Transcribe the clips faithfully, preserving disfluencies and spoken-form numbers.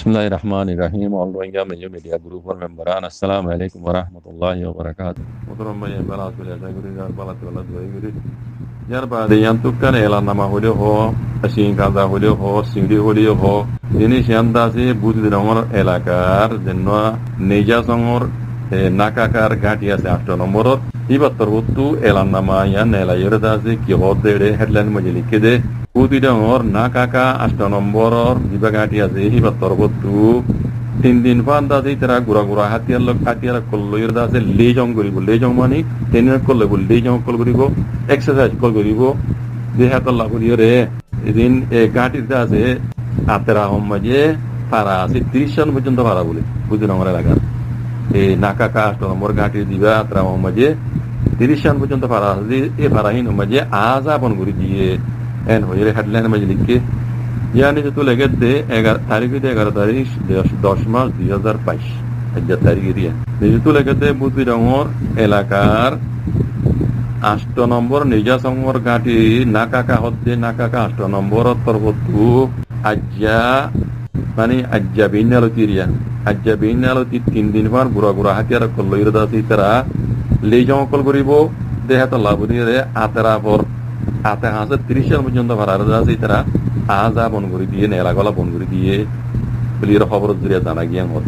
Bismilláhir Rahmánir Rahím. All Rohingya Media Group or member an, Assalamu Alaikum wa Rahmatullahi wa Barakatuh. Muhtaram bái, bála asó né? Acá gorí ar bála asó, bála dua gorí. Yar baade yián tú ekkán elan nama hoilé hoó, siñkaza hoilé hoó, siñri hoilé hoó, ziníc yián de asé Buzidrongor elakar, zennúa Neijasongor, e, Nakakar gáñthi asé añcto nomboror, íbar torfóttu elan nama yián nelaiyóre de asé, ki hoó de eçé headline or maze likké de, Buzidrongor Nakaka añcto nomboror zibá gáñthi asé, íbar torfóttu tin din fán de asé, ítara gura gura hátiyar loi, hátiyar ókkol loiyóre de asé, lejong goríbo, lejong mani training ókkol loibo, lejong ókkol goríbo, exercise ókkol goríbo, de hétolla buli hoiyóre. Edin e gáñthir de asé, atera hom maze fara asé, tiríc cán foijjonto fara buli, Buzidrongor elakar. E Nakaka añcto nombor gáñthir zibá atera hom maze tiríc cán foijjonto fara asé, e fara hín maze añáza bon gorí diyé, en hoiyóre headline maze likké. Yar nizottú lekédde egar-, tarík óilde egaró tarík, doc, doc mac dui házar baic. Aijja tarík eriya. Nizottú lekédde Buzidrongor elakar añcto nombor Neijasongor gáñthi, Nakaka hoó de, Nakaka añcto nomboror torfóttu aijja, mani aijja beinna lóti eriya. Aijja beinna lóti tin din fán gura gura hátiyar ókkol loiyóre de asé, ítara lejong ókkol goríbo, de hétolla buli hoiyóre atera for, ate hañsé tiríc cán foijjonto farare de asé, ítara añáza bon gorí diyé, nela gola bon gorí diyé buli hoiyóre hóboror zoriya zana giyé hoó.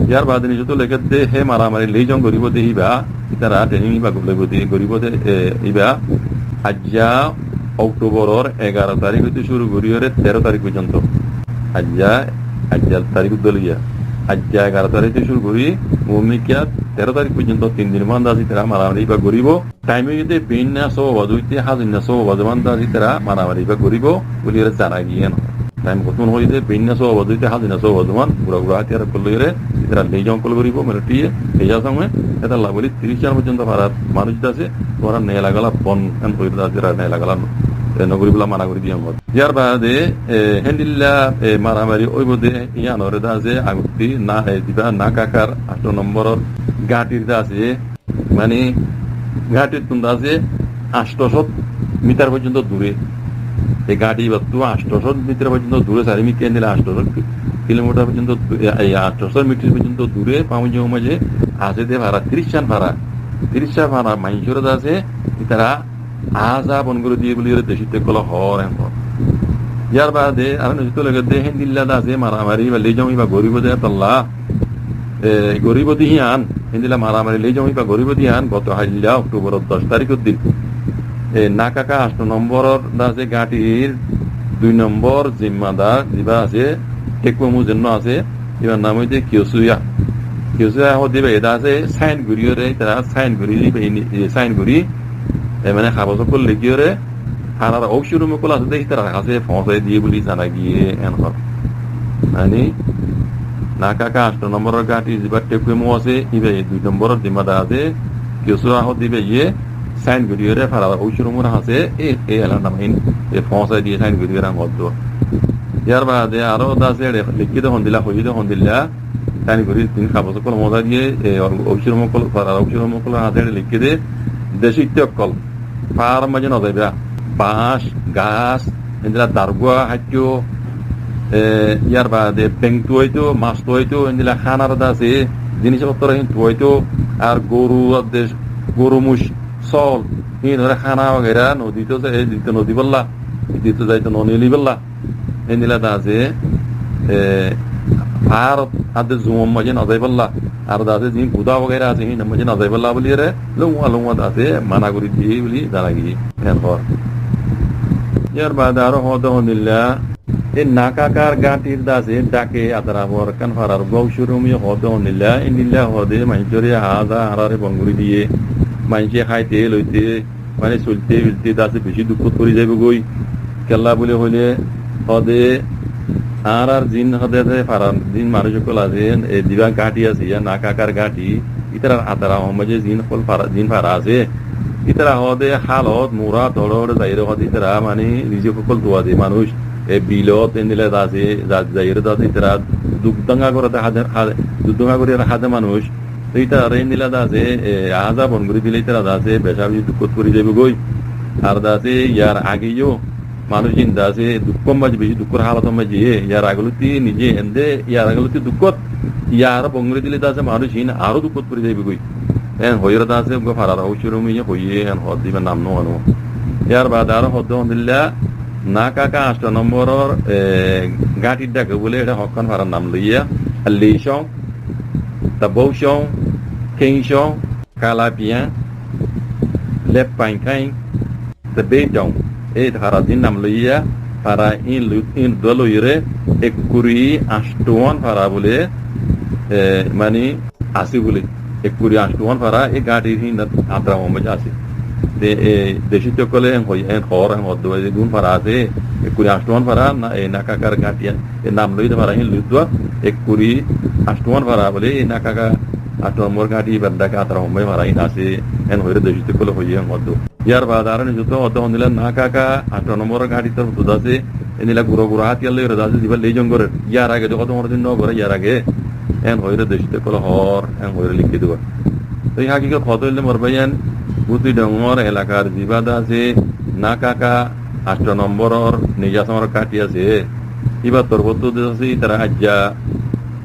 Yar baade nizottú lekédde hé maramari lejong goríbo de híba, ítara training íba loibo de, goríbo de, e, íba aijja Oktoboror egaró tarík óite cúru goríyóre teró tarík foijjonto. Aijja, aijja tarík dóliya. Aijja egaró tarík óite cúru gorí, muúmikká teró tarík foijjonto tin din fán de asé ítara maramari íba goríbo. Thaim óiye de beinna só baze óite házinna só baze fán de asé ítara maramari íba goríbo buli hoiyóre zana giyé hoó. Thaim hottún óiye de beinna só baze óite házinna só baze fán gura gura hátiyar ókkol loiyóre ítara lejong ókkol goríbo, militariye, Neijasonge, hétolla buli tiríc cán foijjonto farar manúic de asé, tuáñra nela gola bon, en hoiyóre de asé, ítara nela gola no, e, no goríbolla mana gorí diyé hoó. Yar baade, e, héndilla, e, maramari óibo de, yián ore de asé, agottí na, e, zibá Nakakar añcto nomboror gáñthir de asé, mani, gáñthir ttún de asé añcto cót mitar foijjonto dure. E gáñthi íbattú añcto cót mitar foijjonto dure, sarimikká endilla añcto cót ki-, kilomitar foijjonto du-, e, e, añcto cót mitar foijjonto dure, fañs foijjonto maze asé de fara, tiríc cán fara. Tiríc cán fara maincóre de asé, ítara añáza bon gorí diyé buli hoiyóre decittu ókkole hoór en hoó. Yar baade aró nizottú lekédde héndilla de asé maramari íba lejong íba goríbo de hétolla, e, goríbo de híyan, héndilla maramari lejong íba goríbo de híyan, goto hailla Oktoboror doc taríkor din, e, Nakaka añcto nomboror de asé gáñthir dui nombor zimmadar zibá asé, Tekkumu zennúa asé, íbar nam óilde Kiyosuya. Kiyosuya hoó de íba ede asé, sain goríyóre, ítara sain gorí, íba ini, e, sain gorí, e, mane, habos ókkol lekíyóre, hánar óucórum ókkol asé de, ítarar hañsé foóñsai diyé buli zana giyé, en hoór. Mani, Nakaka añcto nomboror gáñthi zibá Tekkumu asé, íba e dui nomboror zimmadar asé, Kiyosuya hoó de íba ye, sain goríyóre farar óucórumor hañsé e, e elan nama hín, e foóñsai diyé sain goríyóre añgót dór. Yar baade aró de asé eçé lekíye de hondilla, hoiyé de hondilla, sain gorí tin habos ókkol foóñsai diyé, e, óucórum ókkol, farar óucórum ókkolor hañsé eçé lekíye de, decittu ókkol, faáror maze no zaiba, baáñc, gas, endilla dargúa háitto, e, yar baade beng tuwaitó, mas tuwaitó, endilla hánar de asé, zinis fottor hín tuwaitó, ar goru adde, goru muc, sóol, híin ore hána wagaira noditó za-, e, dito nodibólla, dito zaito nonilibólla. Héndilla de asé, e, faárot adde zuñor maze no zaibólla, ar de asé ziín guda wagaira asé, híinor maze no zaibólla buli ere, lóngua lóngua de asé, mana gorí diyé buli zana giyé, en hoór. Yar baade aró hoó de hondilla, e Nakakar gáñthir de asé, dháke atarafor ekkán farar uggúa óucórum ye hoó de hondilla, endilla hoó de maincóre añáza añárare bon gorí diyé, maincé háite loite, mane soilte bilte de asé beci dukkót fori zaibogói. Kiyólla buli hoilé, hoó de añárar ziín hoó de asé, farar ziín manúic ókkol asé, e zibá gáñthi asé, yá Nakakar gáñthi, ítarar atara hom maze ziín ókkol fara, ziín fara asé, ítara hoó de hálot mura toço zaiyóre hoó de ítara mane rizík ókkol duwa de manúic, e bilot endilla de asé, za-, zaiyóre de asé ítara duk danga goré de há de, há de, duk danga gorí ar há de manúic. Te ítarare endilla de asé, e, añáza bon gorí dile ítara de asé, beca beci dukkót fori zaibogói. Ar de asé, yar age yó, Manúic ín de asé dukkór maze, beci dukkór hálotor maze, yar age lóti nize ende, yar age lóti dukkót, yar bongori dile de asé manúic ín aró dukkót fori zaibói. En hoiyóre de asé uggwá farar óucor umiye hoiye, en hoódde íbar nam no ano. Yar baade aró hoódde hondilla, Nakaka añcto nombor or, e, gáñtir dhake bóle, ere hokkán farar nam loiya, Lisong, Taboucong, Kéñcong, Kalapiya, Leppainkain, te Beitong, ei fara din nam loiya, fara ín lu-, ín dua loiyóre, ekkuri añcto wán fara bóle, e, mani asé bóle, ekkuri añcto wán fara, ei gáñtir hín atara maze asé. Te, e, deci ókkole en hoi, en hoór, en hoódde bái, gun fara asé, ekkuri añcto wán fara, na, e, Nakakar gáñtir, e, nam loiyóre fara hín loiddua, ekkuri añcto wán fara bóle, ei Nakaka añcto nombor gáñti íbar dhake atara maze fara hín asé, en hoiyóre deci ókkole hoiye en hoódde. Yar baade aró nizottú hoódde hondilla Nakaka añcto nombor gáñtir torfóttu de asé, endilla gura gura hátiyar loiyóre de asé, ziba lejong gorer. Yar age de hoódde honodin no gore, yar age. En hoiyóre deci ókkole hoór, en hoiyóre likí diba. Toi hákikot hotá óilde mor báiyain, Bútoi Dhongor elakar ziba de asé, Nakaka añcto nombor or Nizasong or gáñti asé. Íbar torfóttu de asé, ítara aijja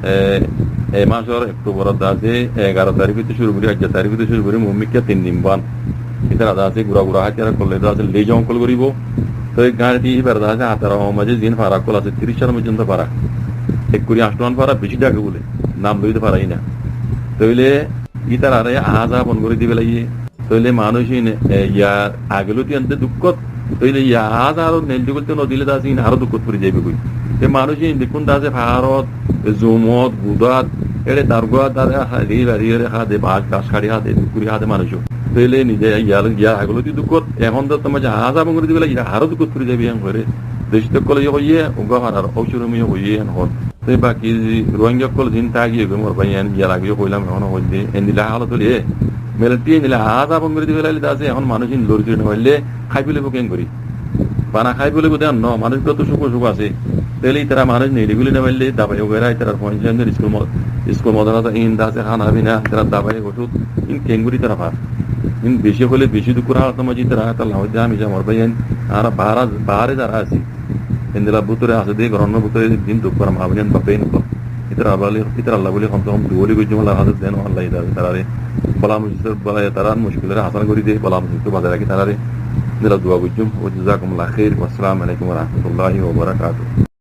E, e macor Oktoborot de asé, egaro tarikóttu cúru gorí, aijja tarikóttu cúru gorí, muúmikká tin din báñd. Ítara de asé, gura gura hátiyar ókkol loi de asé, lejong ókkol goríbo. Toi gáñti íbar de asé, atara maze zin fara ókkol asé, tiríc cót foijjonto fara. Ekkuri añcto wán fara beci dhake bóle, nam loi de fara ína. Tóile ítarare aza bon gorí dibe laiye. Tóile manúic ín, e, yar age lóti ende dukkót, tóile yar aró nel dikólte no dile de asé ín aró dukkót fori zaibói. Te manúic ín bekkún de asé faárot, e, zumot, gudat, ere targót, dare há-, ri bari ere há de, bac, bac hári há de, duk gorí há de manúic. Tóile nize yar, yar age lóti dukkót, ehón de tomar ze aza bon gorí dibe laiye, yar aró dukkót fori zaibói en hoiyóre. Deci ókkole yó hoiye, uggwá farar óucor umiye hoiye en hoór. Te baki Ruáingga ókkol zin táki giyói mor báiyain, yar age yó hoilam, ehón ó hoóidde, endilla hálot óile, militari endilla aza bon gorí dibe laile de asé, ehón manúic ín lori sori no faille, hái félaibo keéngorí? Bana hái félaibo de no, manúic ottu cúk cúk asé. Tóile ítara manúic neli guli no faille, dabai ugaira ítarar fuain suain iskul mo-, iskul modrasa ín de asé, hána fina, ítara dabai ocút, ín keéngorí ítara far? Ín beci hoile beci dukkór hálotor maze ítara, ítara lamai de ami za mor báiyain, añára bahara, bahare zara así. Endilla bútore asé de, gorónor bútore din duk gora maa boin baf bái ókkol. Ítarar bóli, ítarar bóli kom se kom dua goijjum, Allar hañsé den, Allah ítarar, ítarare bala musibot, bala ítarar muckilore asán gorí de, bala musibot bazai rakí ítarare. Endilla dua goijjum. Wa jazakumullahu khair. Wassalamu alaikum wa rahmatullahi wa barakatuh.